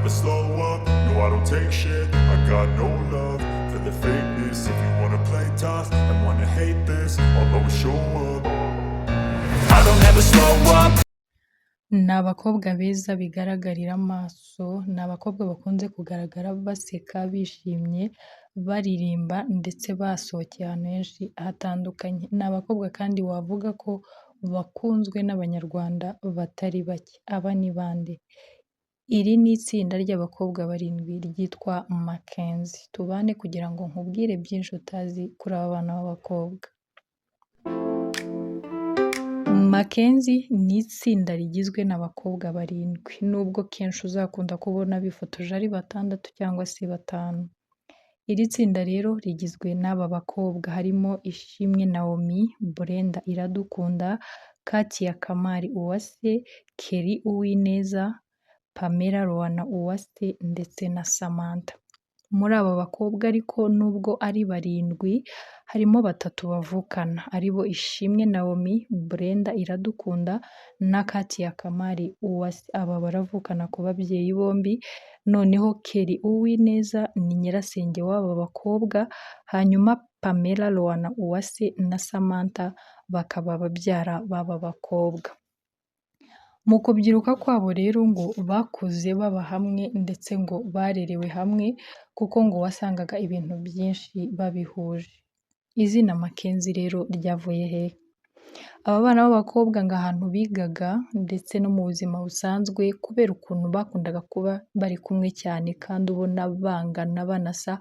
never slow up, no I don't take shit. I got no love for the fakeness. If you wanna play tough and wanna hate this, I'll always show up. I don't ever slow up. Ni abakobwa beza bigaragarira amaso, ni abakobwa bakunze kugaragara baseka bishimye, baririmba ndetse basohokeye ahantu henshi hatandukanye. Ni abakobwa kandi wavuga ko bakunzwe n'Abanyarwanda batari bake. Aba ni bande? Iri ni itsinda ry'abakobwa barindwi ryitwa Mackenzie. Tubane kugira ngo nkubwire byinshi utazi kuri aba bana b'abakobwa. Mackenzie ni itsinda rigizwe n'abakobwa barindwi, nubwo kenshi uzakunda kubona bifotoje ari batandatu cyangwa se batanu. Iri tsinda rero rigizwe n'aba bakobwa harimo Ishimwe Naomie, Brenda Iradukunda, Katia Kamali Uwase, Kelly Uwineza, Pamela Loana Uwase ndetse na Samantha. Muri aba bakobwa ariko nubwo ari barindwi, harimo batatu bavukana aribo Ishimwe Naomie, Brenda Iradukunda na Katia Kamali Uwase. Aba baravukana ku babyeyi bombi, noneho Kelly Uwineza ni nyirasenge w'aba bakobwa, hanyuma Pamela Loana Uwase na Samantha bakaba babyara b'aba bakobwa. Mu kubyiruka kwabo rero ngo bakuze baba hamwe ndetse ngo barerewe hamwe kuko ngo wasangaga ibintu byinshi babihuje. Izina Mackenzie rero ryavuye hehe? Aba bana b'abakobwa ngo ahantu bigaga ndetse no mu buzima busanzwe kubera ukuntu bakundaga kuba bari kumwe cyane kandi ubona bangana banasa,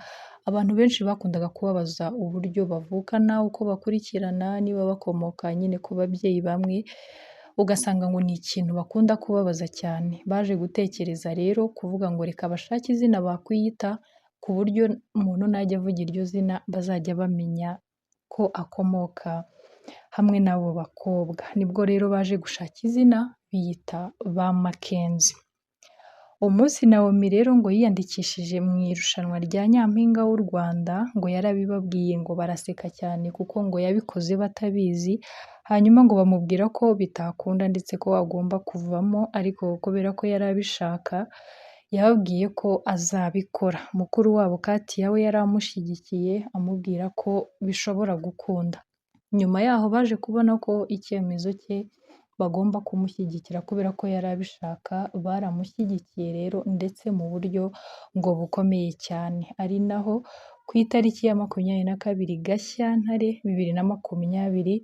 abantu benshi bakundaga kubabaza uburyo bavukana, uko bakurikirana, niba bakomoka nyine ku babyeyi bamwe, ugasanga ngo ni ikintu bakunda kubabaza cyane. Baje gutekereza rero kuvuga ngo reka bashake izina bakwiyita ku buryo umuntu najya avuga iryo zina bazajya bamenya ko akomoka hamwe n'abo bakobwa. Nibwo rero baje gushaka izina biyita ba Mackenzie. Umunsi Naomie rero ngo yiyandikishije mu irushanwa rya Nyampinga w'u Rwanda, ngo yarabibabwiye ngo baraseka cyane kuko ngo yabikoze batabizi, hanyuma ngo bamubwira ko bitakunda ndetse ko agomba kuvamo, ariko kubera ko yari abishaka yababwiye ko azabikora. Mukuru wabo Katia we yari amushyigikiye amubwira ko bishobora gukunda. Nyuma yaho baje kubona ko icyemezo cye bagomba kumushyigikira kubera ko yari abishaka, baramushyigikiye rero ndetse mu buryo ngo bukomeye cyane. Ari naho ku itariki ya 22 Gashyantare 2020,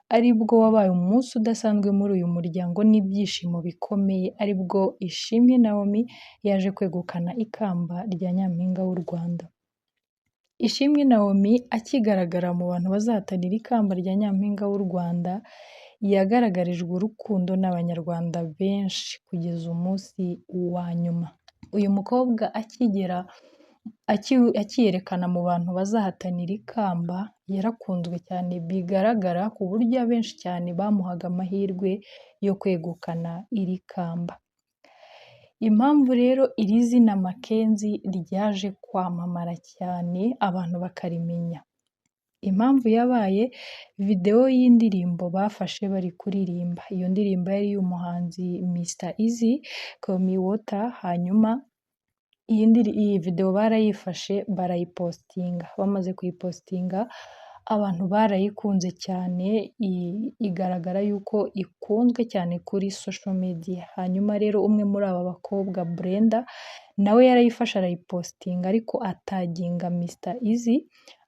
aribwo wabaye umunsi udasanzwe muri uyu muryango n'ibyishimo bikomeye, aribwo Ishimwe Naomie yaje kwegukana ikamba rya Nyampinga w'u Rwanda. Ishimwe Naomie akigaragara mu bantu bazahatanira ikamba rya Nyampinga w'u Rwanda, yagaragarijwe urukundo n'Abanyarwanda benshi kugeza umunsi wa nyuma. Uyu mukobwa akigera akiyerekana mu bantu bazahatanira ikamba, yarakunzwe cyane bigaragara ku buryo abenshi cyane bamuhaga amahirwe yo kwegukana iri kamba. Impamvu rero iri zina Mackenzie ryaje kwamamara cyane abantu bakarimenya, impamvu yabaye videwo y'indirimbo bafashe bari kuririmba. Iyo ndirimbo yari iy'umuhanzi Mr Eazi Call Me Water, hanyuma iyi videwo barayifashe barayipositinga, bamaze kuyipositinga abantu barayikunze cyane, igaragara yuko ikunzwe cyane kuri social media. Hanyuma rero umwe muri aba bakobwa Brenda nawe yarayifashe arayipositinga ariko ataginga Mr Eazi,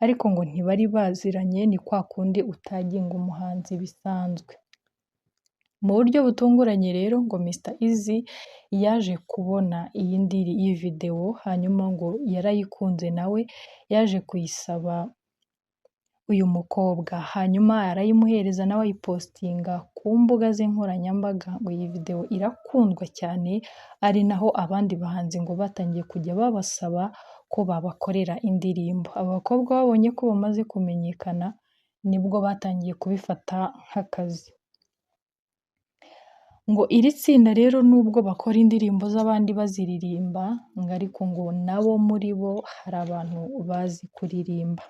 ariko ngo ntibari baziranye, ni kwa kundi utaginga umuhanzi bisanzwe. Mu buryo butunguranye rero ngo Mr Eazi yaje kubona iyi videwo, hanyuma ngo yarayikunze nawe yaje kuyisaba uyu mukobwa, hanyuma arayimuhereza nawe ayipositinga ku mbuga ze nkoranyambaga, ngo iyi videwo irakundwa cyane, ari naho abandi bahanzi ngo batangiye kujya babasaba ko babakorera indirimbo. Aba bakobwa babonye ko bamaze kumenyekana nibwo batangiye kubifata nk'akazi. Ngo iri tsinda rero nubwo bakora indirimbo z'abandi baziririmba, ngo ariko ngo nabo muri bo hari abantu bazi kuririmba.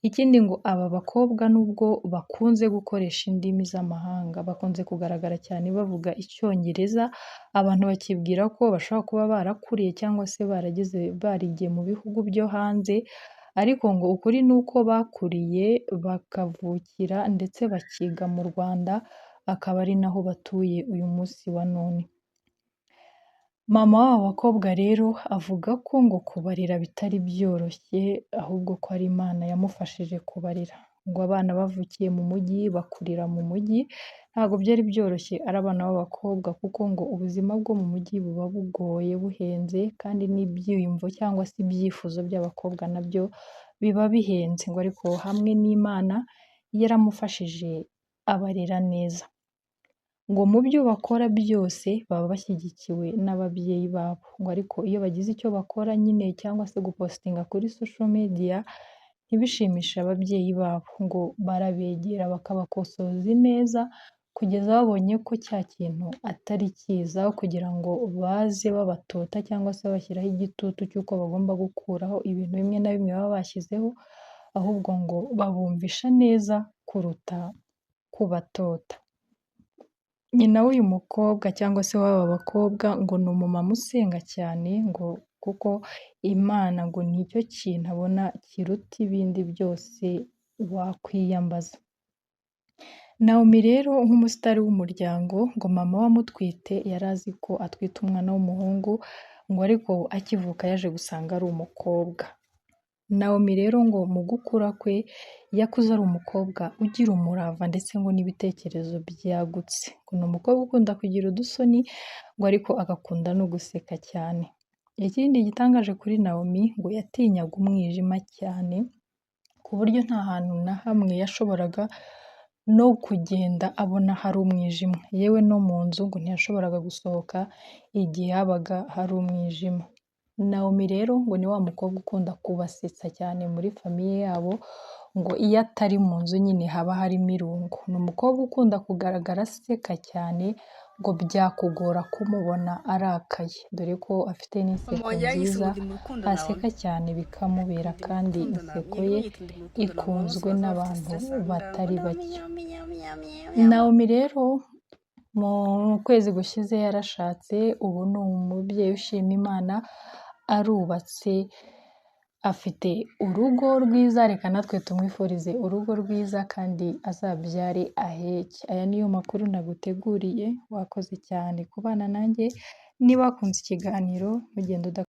Ikindi ngo aba bakobwa nubwo bakunze gukoresha indimi z'amahanga, bakunze kugaragara cyane bavuga Icyongereza, abantu bakibwira ko bashobora kuba barakuriye cyangwa se barageze barigiye mu bihugu byo hanze, ariko ngo ukuri ni uko bakuriye bakavukira ndetse bakiga mu Rwanda, akaba ari naho batuye uyu munsi wa none. Mama w'aba bakobwa rero avuga ko ngo kubarera bitari byoroshye, ahubwo ko ari Imana yamufashije kubarera. Ngo abana bavukiye mu mujyi, bakurira mu mujyi, ntabwo byari byoroshye ari abana b'abakobwa kuko ngo ubuzima bwo mu mujyi buba bugoye buhenze kandi n'ibyiyumvo cyangwa se ibyifuzo by'abakobwa nabyo biba bihenze. Ngo ariko hamwe n'Imana yaramufashije abarera neza. Ngo mu byo bakora byose baba bashyigikiwe n'ababyeyi babo. Ngo ariko iyo bagize icyo bakora nyine cyangwa se gupositinga kuri social media ntibishimishe ababyeyi babo, ngo barabegera bakabakosoza ineza kugeza babonye ko cya kintu atari cyiza, kugira ngo baze babatota cyangwa se babashyiraho igitutu cy'uko bagomba gukuraho ibintu bimwe na bimwe baba bashyizeho, ahubwo ngo babumvisha neza kuruta kubatota. Nyina w'uyu mukobwa cyangwa se w'aba bakobwa ngo ni umumama usenga cyane, ngo kuko Imana ngo nicyo kintu abona kiruta ibindi byose wakwiyambaza. Naomi rero nk'umusitari w'umuryango, ngo mama we amutwite yari azi ko atwite umwana w'umuhungu, ngo ariko akivuka yaje gusanga ari umukobwa. Naomi rero ngo mu gukura kwe yakuze ari umukobwa ugira umurava ndetse ngo n'ibitekerezo byagutse. Ngo ni umukobwa ukunda kugira udusoni, ngo ariko agakunda no guseka cyane. Ikindi gitangaje kuri Naomi ngo yatinyaga umwijima cyane, ku buryo nta hantu na hamwe yashoboraga no kugenda abona hari umwijima. Yewe no mu nzu ngo ntiyashoboraga gusohoka igihe habaga hari umwijima. Naomi rero ngo ni wa mukobwa ukunda kubasetsa cyane muri famiye yabo, ngo iyo atari mu nzu nyine haba harimo irungu. Ni umukobwa ukunda kugaragara aseka cyane, ngo byakugora kumubona arakaye, dore ko afite n'inseko nziza, aseka cyane bikamubera kandi inseko ye ikunzwe n'abantu batari bake. Naomi rero mu kwezi gushize yarashatse, ubu ni umubyeyi ushima Imana, arubatse, afite urugo rwiza, reka natwe tumwifurize urugo rwiza kandi azabyare aheke. Aya niyo makuru naguteguriye, wakoze cyane kubana nanjye, niba wakunze ikiganiro ntugende udakoze.